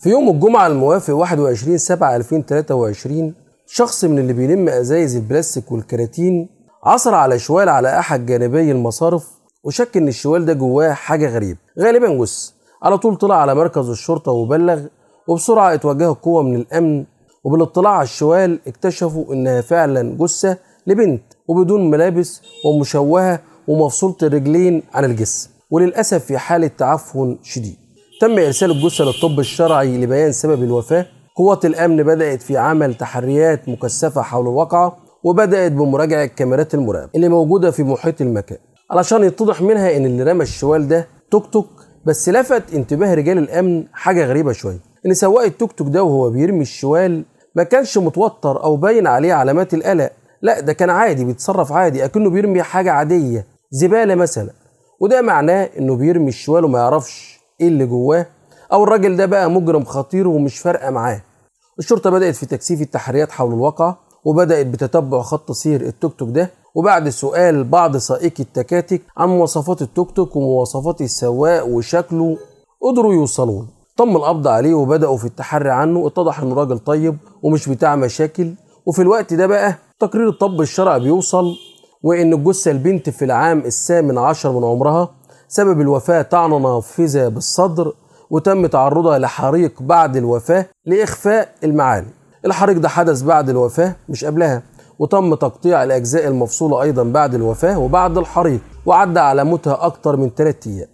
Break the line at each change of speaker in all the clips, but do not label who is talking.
في يوم الجمعة الموافق 21/7/2023 شخص من اللي بيلم ازايز البلاستيك والكراتين عثر على شوال على احد جانبي المصارف، وشك ان الشوال ده جواه حاجة غريبة، غالبا جثة. على طول طلع على مركز الشرطة وبلغ، وبسرعة اتوجهوا قوة من الامن، وبالاطلاع على الشوال اكتشفوا انها فعلا جثة لبنت وبدون ملابس ومشوهة ومفصولة الرجلين عن الجسم، وللأسف في حالة تعفن شديد. تم إرسال الجثة للطب الشرعي لبيان سبب الوفاة. قوات الأمن بدأت في عمل تحريات مكثفة حول الواقعة، وبدأت بمراجعة كاميرات المراقبة اللي موجودة في محيط المكان علشان يتضح منها إن اللي رمى الشوال ده توك توك. بس لفت انتباه رجال الأمن حاجة غريبة شوية، إن سواق التوك توك ده وهو بيرمي الشوال ما كانش متوتر أو باين عليه علامات القلق، لا ده كان عادي، بيتصرف عادي أكنه بيرمي حاجة عادية، زبالة مثلا. وده معناه إنه بيرمي الشوال وما يعرفش إيه اللي جواه، أو الراجل ده بقى مجرم خطير ومش فارقة معاه. الشرطة بدأت في تكثيف التحريات حول الواقعة، وبدأت بتتبع خط سير التوك توك ده، وبعد سؤال بعض سائقي التكاتك عن مواصفات التوك توك ومواصفات السواق وشكله قدروا يوصلوا. تم القبض عليه وبدأوا في التحري عنه. اتضح انه راجل طيب ومش بتاع مشاكل. وفي الوقت ده بقى تقرير الطب الشرعي بيوصل وان الجثة البنت في العام 18 من عمرها، سبب الوفاة طعنة نافذة بالصدر، وتم تعرضها لحريق بعد الوفاة لإخفاء المعالم. الحريق ده حدث بعد الوفاة مش قبلها، وتم تقطيع الأجزاء المفصولة أيضا بعد الوفاة وبعد الحريق، وعدى على موتها أكتر من 3 أيام.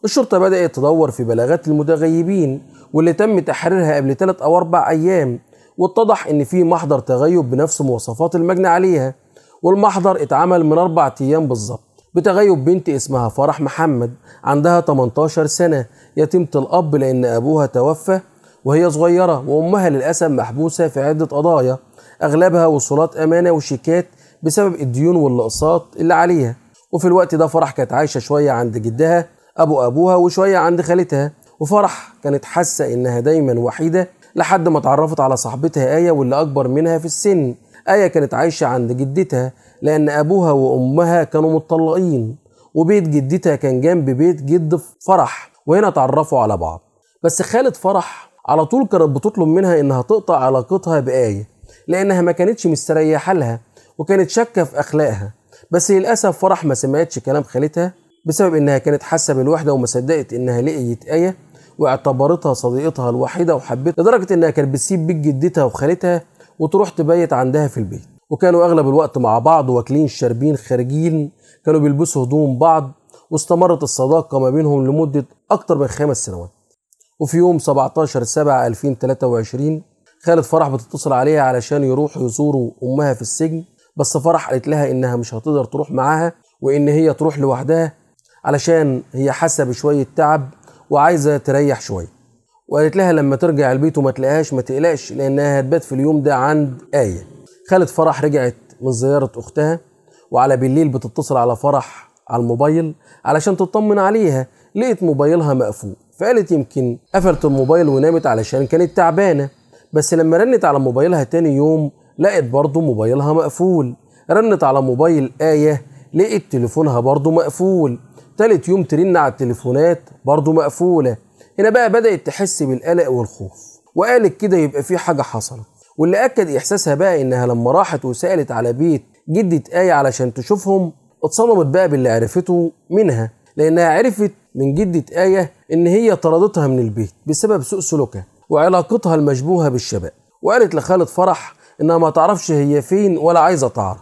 الشرطة بدأت تدور في بلاغات المتغيبين واللي تم تحريرها قبل 3 أو 4 أيام، واتضح إن في محضر تغيب بنفس مواصفات المجني عليها، والمحضر اتعمل من 4 أيام بالظبط بتغيب بنت اسمها فرح محمد، عندها 18 سنة، يتيمة الأب لأن أبوها توفى وهي صغيرة، وأمها للأسف محبوسة في عدة قضايا أغلبها وصولات أمانة وشيكات بسبب الديون والأقساط اللي عليها. وفي الوقت ده فرح كانت عايشة شوية عند جدها أبو أبوها وشوية عند خالتها، وفرح كانت حاسة إنها دايما وحيدة لحد ما اتعرفت على صاحبتها آية واللي أكبر منها في السن. آية كانت عايشة عند جدتها لأن أبوها وأمها كانوا متطلقين، وبيت جدتها كان جنب بيت جد فرح، وهنا اتعرفوا على بعض. بس خالة فرح على طول كانت بتطلب منها إنها تقطع علاقتها بآية لأنها ما كانتش مستريحة لها وكانت شاكة في أخلاقها. بس للأسف فرح ما سمعتش كلام خالتها بسبب إنها كانت حاسة بالوحدة وما صدقت إنها لقيت آية واعتبرتها صديقتها الوحيدة وحبتها، لدرجة إنها كانت بتسيب بيت جدتها وخالتها وتروح تبيت عندها في البيت. وكانوا أغلب الوقت مع بعض، واكلين شاربين خارجين، كانوا بيلبسوا هدوم بعض، واستمرت الصداقة ما بينهم لمدة أكتر من 5 سنوات. وفي يوم 17/7/2023 خالة فرح بتتصل عليها علشان يروحوا يزوروا أمها في السجن، بس فرح قالت لها إنها مش هتقدر تروح معاها وإن هي تروح لوحدها علشان هي حاسة بشوية تعب وعايزة تريح شوية. وقالت لها لما ترجع البيت وما تلاقيهاش ما تقلقش لأنها هتبات في اليوم ده عند آية. خالة فرح رجعت من زيارة أختها، وعلى بالليل بتتصل على فرح على الموبايل علشان تطمن عليها، لقيت موبايلها مقفول، فقالت يمكن قفلت الموبايل ونامت علشان كانت تعبانة. بس لما رنت على موبايلها تاني يوم لقت برضو موبايلها مقفول. رنت على موبايل آية لقيت تليفونها برضو مقفول. تالت يوم ترن على التليفونات برضو مقفولة. هنا بقى بدأت تحس بالقلق والخوف، وقالت كده يبقى في حاجة حصلت. واللي أكد إحساسها بقى إنها لما راحت وسألت على بيت جدة آية علشان تشوفهم اتصدمت بقى باللي عرفته منها، لأنها عرفت من جدة آية إن هي طردتها من البيت بسبب سوء سلوكها وعلاقتها المشبوهة بالشباب. وقالت لخالة فرح إنها ما تعرفش هي فين ولا عايزة تعرف.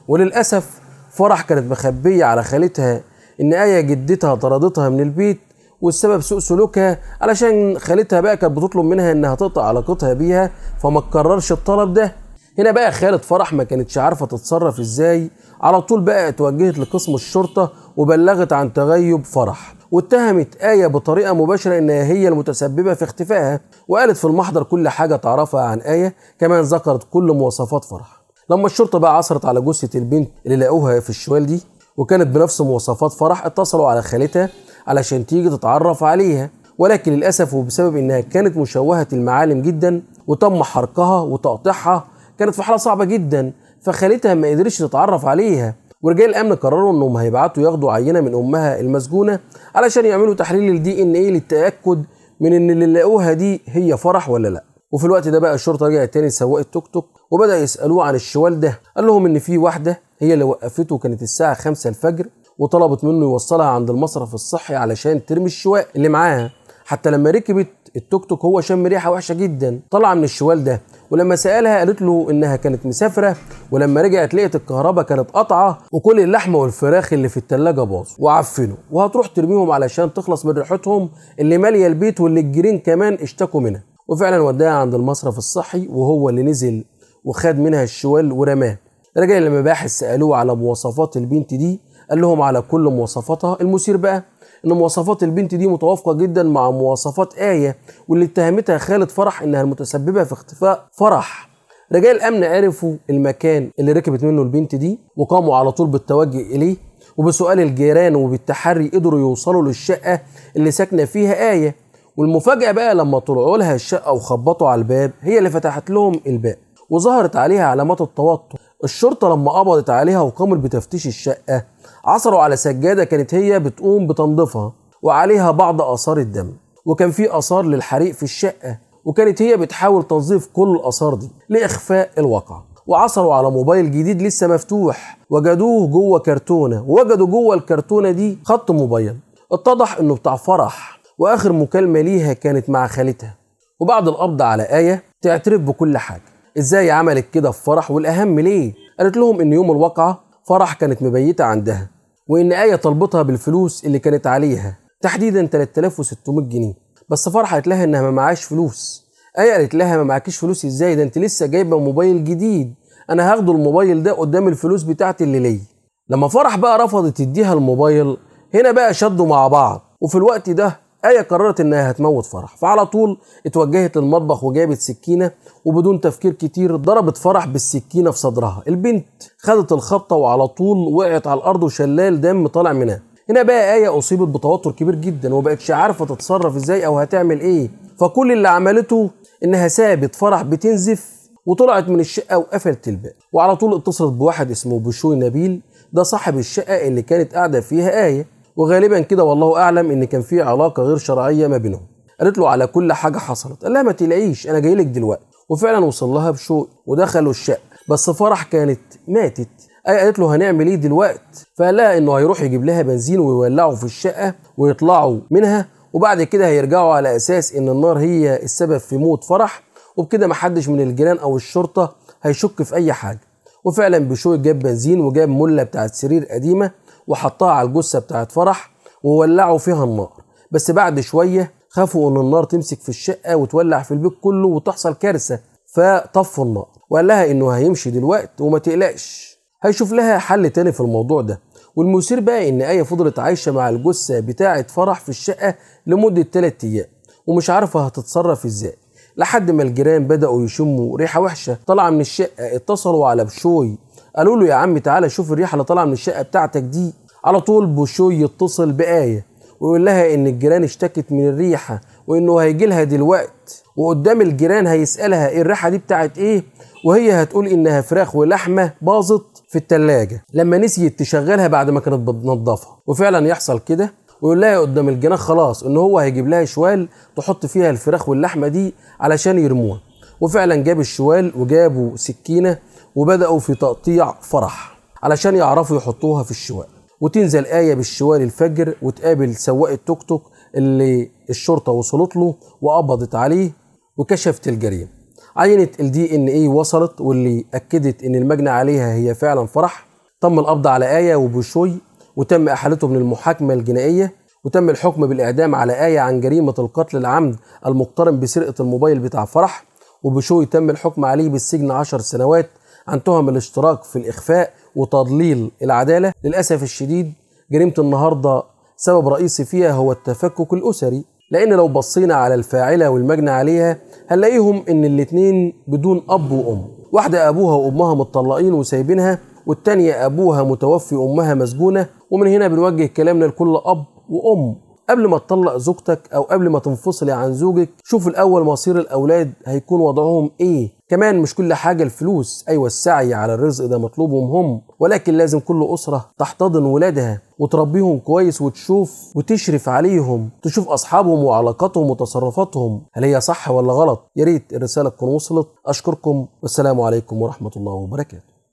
وللأسف فرح كانت مخبية على خالتها إن آية جدتها طردتها من البيت والسبب سوء سلوكها، علشان خالتها بقى كانت بتطلب منها إنها تقطع علاقتها بيها فما تكررش الطلب ده. هنا بقى خالة فرح ما كانتش عارفة تتصرف إزاي، على طول بقى اتوجهت لقسم الشرطة وبلغت عن تغيب فرح، واتهمت آية بطريقة مباشرة إنها هي المتسببة في اختفائها، وقالت في المحضر كل حاجة تعرفها عن آية، كمان ذكرت كل مواصفات فرح. لما الشرطة بقى عثرت على جثة البنت اللي لقوها في الشوال دي وكانت بنفس مواصفات فرح، اتصلوا على خالتها علشان تيجي تتعرف عليها، ولكن للأسف وبسبب إنها كانت مشوهة المعالم جدا وتم حرقها وتقطيعها كانت في حالة صعبة جدا، فخالتها ما قدرتش تتعرف عليها. ورجال الأمن قرروا إنهم هيبعتوا ياخدوا عينة من أمها المسجونة علشان يعملوا تحليل الDNA للتأكد من ان اللي لقوها دي هي فرح ولا لا. وفي الوقت ده بقى الشرطة رجعت تاني لسواق التوك توك وبدا يسالوه عن الشوال ده. قال لهم ان في واحدة هي اللي وقفته، كانت الساعة 5 الفجر، وطلبت منه يوصلها عند المصرف الصحي علشان ترمي الشوال اللي معاها. حتى لما ركبت التوك توك هو شم ريحه وحشة جدا طالعه من الشوال ده، ولما سالها قالت له انها كانت مسافرة، ولما رجعت لقت الكهرباء كانت قطعه وكل اللحمة والفراخ اللي في التلاجة باظوا وعفنوا، وهتروح ترميهم علشان تخلص من ريحتهم اللي ماليه البيت واللي الجيران كمان اشتكوا منها. وفعلا وداها عند المصرف الصحي وهو اللي نزل وخد منها الشوال ورماه. رجع للمباحث سالوه على مواصفات البنت دي، قال لهم على كل مواصفاتها. المثير بقى ان مواصفات البنت دي متوافقة جدا مع مواصفات آية واللي اتهمتها خالة فرح انها المتسببه في اختفاء فرح. رجال الامن عرفوا المكان اللي ركبت منه البنت دي وقاموا على طول بالتوجه اليه، وبسؤال الجيران وبالتحري قدروا يوصلوا للشقه اللي ساكنة فيها آية. والمفاجاه بقى لما طلعوا لها الشقة وخبطوا على الباب هي اللي فتحت لهم الباب وظهرت عليها علامات التوتر. الشرطة لما قبضت عليها وقامت بتفتيش الشقة عثروا على سجادة كانت هي بتقوم بتنظيفها وعليها بعض آثار الدم، وكان في آثار للحريق في الشقة، وكانت هي بتحاول تنظيف كل الآثار دي لإخفاء الواقع. وعثروا على موبايل جديد لسه مفتوح وجدوه جوه كرتونة، ووجدوا جوه الكرتونة دي خط موبايل اتضح انه بتاع فرح، وآخر مكالمة ليها كانت مع خالتها. وبعد القبض على آية تعترف بكل حاجة، ازاي عملت كده في فرح، والاهم ليه. قالت لهم ان يوم الواقعة فرح كانت مبيتة عندها، وان آية طلبتها بالفلوس اللي كانت عليها تحديدا 3600 جنيه، بس فرح قالت لها انها ما معاش فلوس. آية قالت لها ما معكيش فلوس ازاي، ده انت لسه جايبة موبايل جديد، انا هاخده الموبايل ده قدام الفلوس بتاعتي اللي ليا. لما فرح بقى رفضت تديها الموبايل هنا بقى شدوا مع بعض، وفي الوقت ده آية قررت انها هتموت فرح، فعلى طول اتوجهت للمطبخ وجابت سكينة وبدون تفكير كتير ضربت فرح بالسكينة في صدرها. البنت خدت الخبطة وعلى طول وقعت على الارض وشلال دم طالع منها. هنا بقى آية اصيبت بتوتر كبير جدا ومبقتش عارفة تتصرف ازاي او هتعمل ايه، فكل اللي عملته انها سابت فرح بتنزف وطلعت من الشقة وقفلت الباب. وعلى طول اتصلت بواحد اسمه بشوي نبيل، ده صاحب الشقة اللي كانت قاعدة فيها آية، وغالبا كده والله اعلم ان كان في علاقة غير شرعية ما بينهم. قالت له على كل حاجة حصلت، قال لها ما تقلقيش انا جاي لك دلوقتي. وفعلا وصل لها بشوق ودخلوا الشقة، بس فرح كانت ماتت. آية قالت له هنعمل ايه دلوقتي؟ فقال لها انه هيروح يجيب لها بنزين ويولعوا في الشقة ويطلعوا منها، وبعد كده هيرجعوا على اساس ان النار هي السبب في موت فرح، وبكده محدش من الجيران او الشرطة هيشك في اي حاجة. وفعلا بشوي جاب بنزين وجاب ملة بتاعت سرير قديمة وحطها على الجثة بتاعت فرح وولعوا فيها النار. بس بعد شوية خافوا ان النار تمسك في الشقة وتولع في البيت كله وتحصل كارثة، فطفوا النار. وقال لها انه هيمشي دلوقتي وما تقلقش، هيشوف لها حل تاني في الموضوع ده. والمثير بقى ان آية فضلت عايشة مع الجثة بتاعت فرح في الشقة لمدة 3 أيام ومش عارفة هتتصرف ازاي، لحد ما الجيران بدأوا يشموا ريحة وحشة طالعة من الشقة. اتصلوا على بشوي قالوا له يا عم تعالى شوف الريحة اللي طالعة من الشقة بتاعتك دي. على طول بشوي يتصل بآية ويقول لها ان الجيران اشتكت من الريحة وانه هيجي لها دلوقتي، وقدام الجيران هيسألها ايه الريحة دي بتاعت ايه، وهي هتقول انها فراخ ولحمة باظت في التلاجة لما نسيت تشغلها بعد ما كانت بتنضفها. وفعلا يحصل كده، ويقول لها قدام الجيران خلاص ان هو هيجيب لها شوال تحط فيها الفراخ واللحمة دي علشان يرموها. وفعلا جاب الشوال وجابوا سكينة وبدأوا في تقطيع فرح علشان يعرفوا يحطوها في الشوال. وتنزل آية بالشوال الفجر وتقابل سواق التوك توك اللي الشرطة وصلت له وقبضت عليه وكشفت الجريمة. عينة ال DNA وصلت واللي أكدت إن المجني عليها هي فعلا فرح. تم القبض على آية وبشوي وتم إحالتهم للمحاكمة الجنائية، وتم الحكم بالإعدام على آية عن جريمة القتل العمد المقترن بسرقة الموبايل بتاع فرح. وبشوي تم الحكم عليه بالسجن 10 سنوات عن تهم الاشتراك في الإخفاء وتضليل العدالة. للأسف الشديد جريمة النهاردة سبب رئيسي فيها هو التفكك الأسري، لأن لو بصينا على الفاعلة والمجني عليها هنلاقيهم إن الاتنين بدون أب وأم، واحدة أبوها وأمها متطلقين وسايبينها، والتانية أبوها متوفي وأمها مسجونة. ومن هنا بنوجه كلامنا لكل أب وأم، قبل ما تطلق زوجتك أو قبل ما تنفصلي عن زوجك شوف الأول مصير الأولاد هيكون وضعهم إيه. كمان مش كل حاجة الفلوس، ايوه السعي على الرزق ده مطلوب ومهم، ولكن لازم كل اسره تحتضن ولادها وتربيهم كويس وتشوف وتشرف عليهم، تشوف اصحابهم وعلاقاتهم وتصرفاتهم هل هي صح ولا غلط. يا ريت الرسالة تكون وصلت. اشكركم والسلام عليكم ورحمة الله وبركاته.